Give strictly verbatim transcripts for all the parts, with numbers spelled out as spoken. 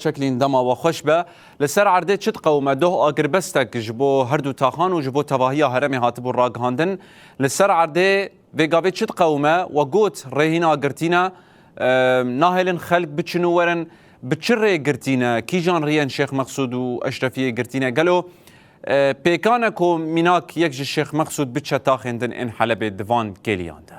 Çeklîn, dema we xweş be. Li ser erdê çi diqewime? Doh agirbestek ji bo her du taxan û ji bo tevahiya herêmê hatibû ragihandin. Li ser erdê vê gavê çi diqewime? We got rê hîna girtî ne, e, nahêlin xelk biçin û werin. Bi çi rê girtî ne? Kîjan riyên Şêx Mexsûd û Eşrefiyê girtî ne? Gelo, e, pêkan e ku mînak yek ji Şêx Mexsûd biçe taxên din ên Helebê di van kêliyan de?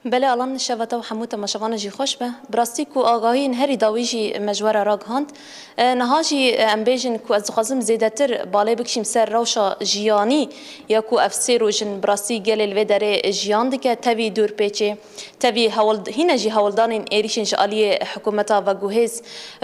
Belê, Alan, şeva te û hemû temaşevanan jî xweş be. Bi rastî ku agahiyên herî dawî jî me ji we re ragihand. E, niha jî, e, em bêjin ku ez dixwazim zêdetir balê bikişîm ser rewşa jiyanî ya ku ev sê roj in bi rastî gelê li vê derê jiyan dike, tevî dûrpêçê, tevî hewl-, hîne jî hewldanên êrîşên ji aliyê hikûmeta veguhêz.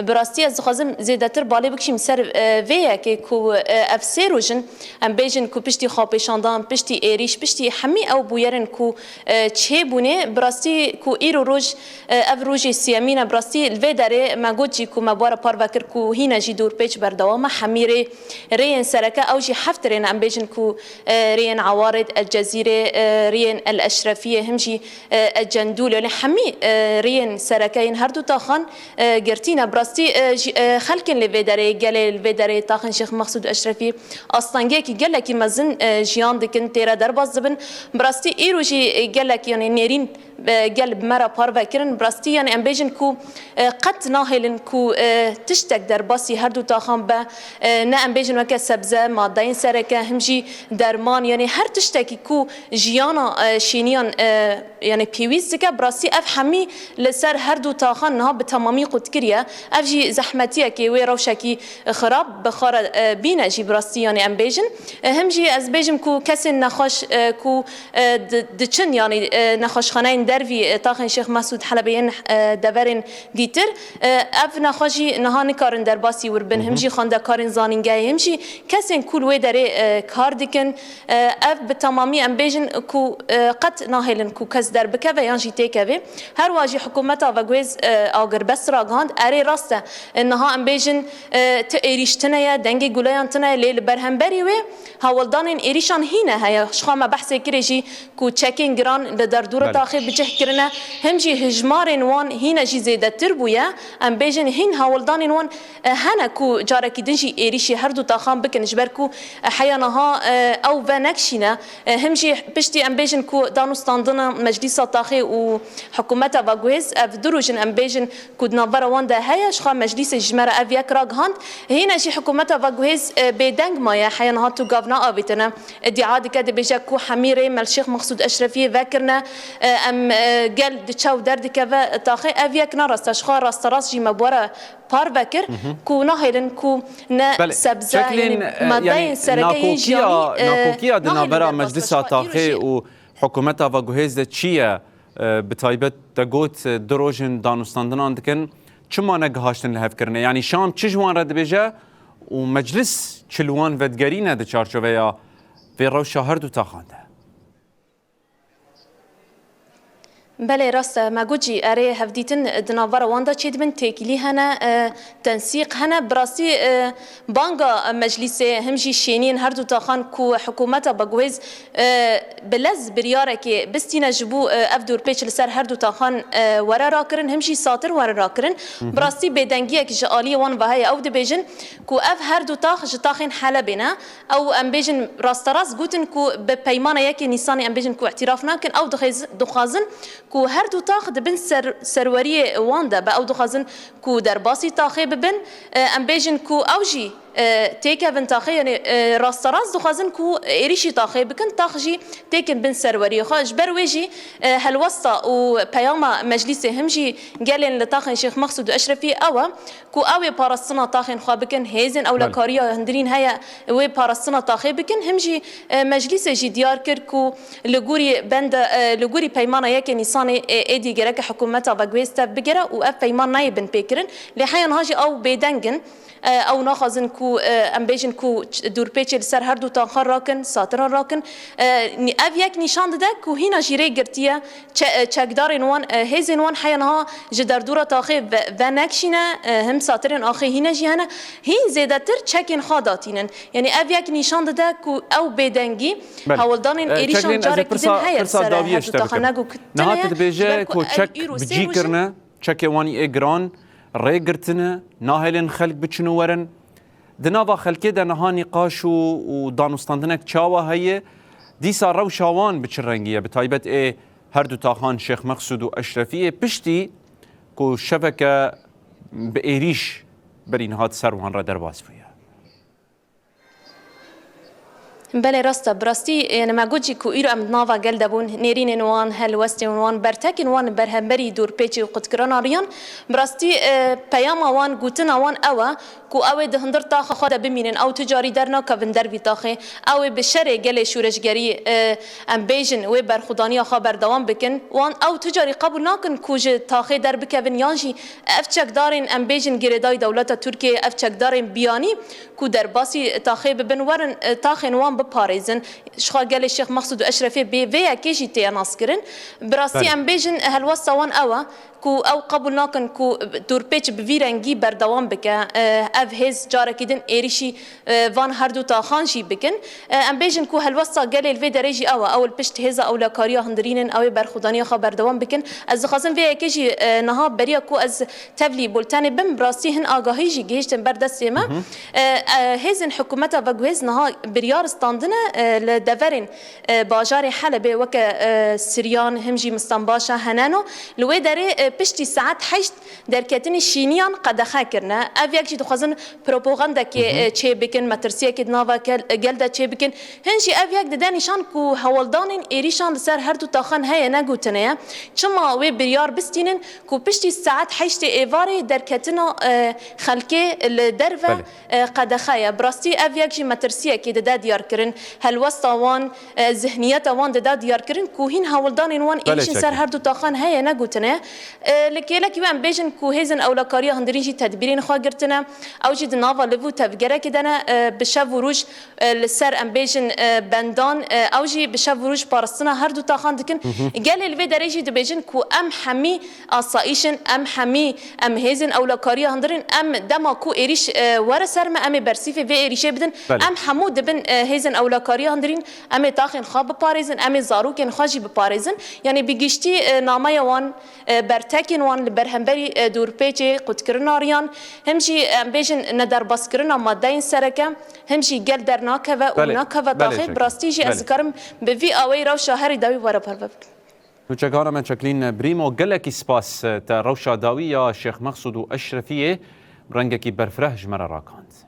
Bi rastî ez dixwazim zêdetir balê bikişîm ser, e, vê yekê ku, e, ev sê roj in, em bêjin ku piştî xwepêşandan, piştî êrîş, piştî hemî ew bûyerên ku, e, çêbûne, bi rastî ku îro roj, e, ev rojê siyemîn e, bi rastî li vê derê me got jî ku me bi we re parve kir ku hîne jî dûrpêç berdewam e, hemî rê, rêyên sereke ew jî heft rê ne, em bêjin ku, e, rêyên Ewarêd, El Cezîrê, e, rêyên El Eşrefiyê, him jî, e, El Cendûl, yanî hemî, e, rêyên sereke yên her du taxan, e, girtî ne. Bi rastî, e, jî, e, xelkên li vê derê, gelê li vê derê, taxên Şêx Mexsûd Eşrefî, astengiyekî gelekî mezin, e, jiyan dikin, tê re derbas dibin. Bi rastî îro jî, e, gelek, yanî nêrîn, e, gel bi me re parve kirin. Bi rastî, yanî em bêjin ku, e, qet nahêlin ku, e, tiştek derbasî her du taxan be. E, ne em bêjin weke sebze, madeyên sereke, him jî derman, yanî her tiştekî ku jiyana, e, şêniyan, e, yanî pêwîst dike, bi rastî ev hemî li ser her du taxan niha bi temamî qut kiriye. Ev jî zehmetiyekê wê rewşekî xirab bi xwe re, e, bîne jî bi rastî, yanî em bêjin. E, him jî ez bêjim ku kesên nexweş, e, ku, e, di-, diçin, yanî, e, nexweşxaneyên dervî, e, taxên Şêx Mesûd Helebê yên, e, deverên dîtir, e, ev nexweş jî niha nikarin derbasî wir bin. Him jî xwendekarên zanîngehê, him jî kesên ku li wê derê, e, kar dikin, e, ev bi temamî em bêjin ku, e, qet nahêlin ku kes derbikeve yan jî têkeve. Her wiha jî hikûmeta veguhêz, e, agirbest ragihand. Erê, rast e, e, niha em bêjin, e, ti êrîş tune ye, dengê guleyan tune ye, lê li berhemberî wê hewldanên êrîşan hîne heye. Ji xwe me behsê kirê jî ku çekên giran li derdora Belê. taxê bi cih kirine, him jî hijmarên wan hîne jî zêdetir bûye. Em bêjin hîn hewldanên wan, e, hene ku carekî din jî êrîşî her du taxan bikin, ji ber ku, e, heya niha, e, ew venekşîne. E, him jî piştî em bêjin ku danûstandina Meclîsa Taxê û hikûmeta veguhêz, ev du roj in em bêjin ku di navbera wan de heye, ji xwe Meclîsê ji me re ev yek ragihand. Hîne jî hikûmeta veguhêz, e, bêdeng maye, heya niha tu gav neavêtine. Îdia dike, dibêje ku hemî rê me li Şêx Mexsûd Eşrefiyê vekirine, e, em, e, gel diçe û derdikeve taxê, ev yek ne rast e. Ji xwe rasterast jî me bi we re parve kir ku nahêlin ku ne Belê. sebze, Çeklîn, yanî e, madeyên yanî sereke yên nakokiya, jiyanî, e, nakokiya di nahêlin navbera derbas be. Meclîsa Ji xwe îro Taxê jî û hikûmeta veguhêz de çi ye? E, bi taybet te got, e, du roj in danûstandinan dikin. Çima negihaştin lihevkirinê? Yanî Şam çi ji wan re dibêje û Meclis çi li wan vedigerîne di çarçoveya vê rewşa her du taxan de? Belê, rast e. Me got jî, erê, hevdîtin di navbera wan de çêdibin, têkilî hene, e, tensîq hene. Bi rastî, e, banga Meclîsê, him jî şêniyên her du taxan ku hikûmeta veguhêz, e, bi lez biryarekê bistîne ji bo, e, ev dorpêç li ser her du taxan, e, were rakirin, him jî satir were rakirin. Bi rastî bêdengiyek ji aliyê wan ve heye. Ew dibêjin ku ev her du tax ji taxên Helebê ne. Ew, em bêjin, rasterast gotin ku bi peymana yekê Nîsanê, em bêjin, ku îtîraf nakin. Ew dixêz-, dixwazin ku her du tax di bin ser-, serweriyê wan de be. Ew dixwazin ku derbasî taxê bibin. E, em bêjin ku ew jî, e, têkevin taxê, yanî, e, rasterast dixwazin ku êrîşî taxê bikin, tax jî têkin bin serweriyê xwe. Ji ber wê jî, e, helwesta û peyama Meclîsê, him jî gelên li taxên Şêx Mexsûd û Eşrefî ew e ku ew ê parastina taxên xwe bikin, hêzên Belê. ewlekariya hundirîn heye, wê parastina taxê bikin. Him jî, e, Meclîsê jî diyar kir ku li gorî bende, e, li gorî peymana yekê Nîsanê, e, êdî gereke hikûmeta veguhêz tev bigere û ev peyman nayê binpêkirin. Lê heya niha jî ew bêdeng in. E, ew naxwazin ku, e, em bêjin ku ç-, dûrpêçê li ser her du taxan rakin, satiran rakin. E, nî-, ev yek nîşan dide ku hîna jî rê girtiye. Çe-, e, çekdarên wan, e, hêzên wan heya niha ji derdora taxê ve-, venekşîne, e, him satirên axê hîne jî hene. Hîn zêdetir çekên xwe datînin. Yanî ev yek nîşan dide ku ew bêdengî Belê. hewldanên E, êrîşan Çeklîn, ez ê carekî pirsa, din heye pirsa ser dawiyê her ji du te taxan bikim. Niha tu dibêje ku çek bi cî kirine, Çekê wan yê giran rê girtine, nahêlin xelk biçin û werin. Di nava xelkê de niha nîqaş û, û danûstandinek çawa heye? Dîsa rewşa wan bi çi rengî ye? Bi taybet ê her du taxan Şêx Mexsûd û Eşrefiyê piştî ku şeveke bi êrîş berî niha di ser wan re derbas bûye. Belê, rast e. Bi rastî, yani me got jî ku îro em di nava gel de bûn, nêrînên wan, helwestên wan, bertekên wan li berhemberî dorpêçê û qutkirina riyan. Bi rastî, e, peyama wan, gotina wan ew e ku ew ê di hundir taxa xwe de bimînin, ew tu carî dernakevin dervî taxê, ew ê bi şerê gelê şoreşgerî, e, em bêjin, wê berxwedaniya xwe berdewam bikin. Wan ew tu carî qebûl nakin ku ji taxê derbikevin, yan jî ev çekdarên, em bêjin, girêdayî dewleta Tirkiyeyê, ev çekdarên biyanî ku derbasî taxê bibin, werin, e, taxên wan biparêzin. Jixwe gelê Şêx Mexsûd û Eşrefê bê vê yekê jî tê naskirin. Bi rastî Belê. em bêjin, helwesta wan ew e ku ew qebûl nakin ku dorpêç bi vî rengî berdewam bike. E, ev hêz carekî din êrîşî, e, van her du taxan jî bikin. E, em bêjin ku helwesta gelê li vê derê jî ew e. Ew li pişt hêza ewlekariya hundirîn in, ew ê berxwedaniya xwe berdewam bikin. Ez dixwazim vê yekê jî, e, niha beriya ku ez tevlî bultenê bim, bi rastî hin agahî jî gihiştin ber destê me. Hı hı. E, e, hêzên hikûmeta veguhêz niha biryar standine, e, li deverên, e, bajarê Helebê weke, e, Siryan, him jî Mistanbaşa, Heneno. Li wê derê, e, piştî saet heşt derketinî şîniyan qedexe kirine. Ev yek jî dixwazin propagandekê, Hı hı. e, çê bikin, metirsiyekê di nava gel, gel de çê bikin. Hin jî ev yek dide nîşan ku hewldanên êrîşan li ser her du taxan heye, ne gotine ye. Çima wê biryar bistînin ku piştî saet heştê êvarê derketina, e, xelkê li derve, Belê. e, qedexe ye? Bi rastî ev yek jî metirsiyekê dide diyarkirin. Helwesta wan, e, zihniyeta wan dide diyarkirin ku hîn hewldanên wan Belê êrîşên ser çekê. her du taxan heye, ne gotine ye. E, li kêlekî wê em bêjin ku hêzên ewlekariya hundirîn jî tedbîrên xwe girtine. Ew jî di nava liv û tevgerekê de ne, e, bi şev û roj, e, li ser, em bêjin, e, bendan, e, ew jî bi şev û roj parastina her du taxan dikin. Hı hı. Gelê li vê derê jî dibêjin ku em hemî asayîş in, em hemî, em hêzên ewlekariya hundirîn, em dema ku êrîş, e, were ser me, em ê bersîfê vê êrîşê bidin. Belê. Em hemû dibin, e, hêzên ewlekariya hundirîn, em ê taxên xwe biparêzin, em ê zarokên xwe jî biparêzin. Yanî bi giştî, e, nameya wan, e, bertekên wan li berhemberî, e, dorpêçê, qutkirina riyan, him jî, em bêjin, nederbaskirina madeyên sereke, him jî gel dernakeve û Belê, nakeve belê taxê. Bi çekê. rastî jî ez Belê. dikarim bi vî awayî rewşa herî dawî were parve bikim. Nûçegana me Çeklîn Brîmo, gelekî spas te rewşa dawî ya Şêx Mexsûd û Eşrefiyê rengekî berfireh ji me re rakand.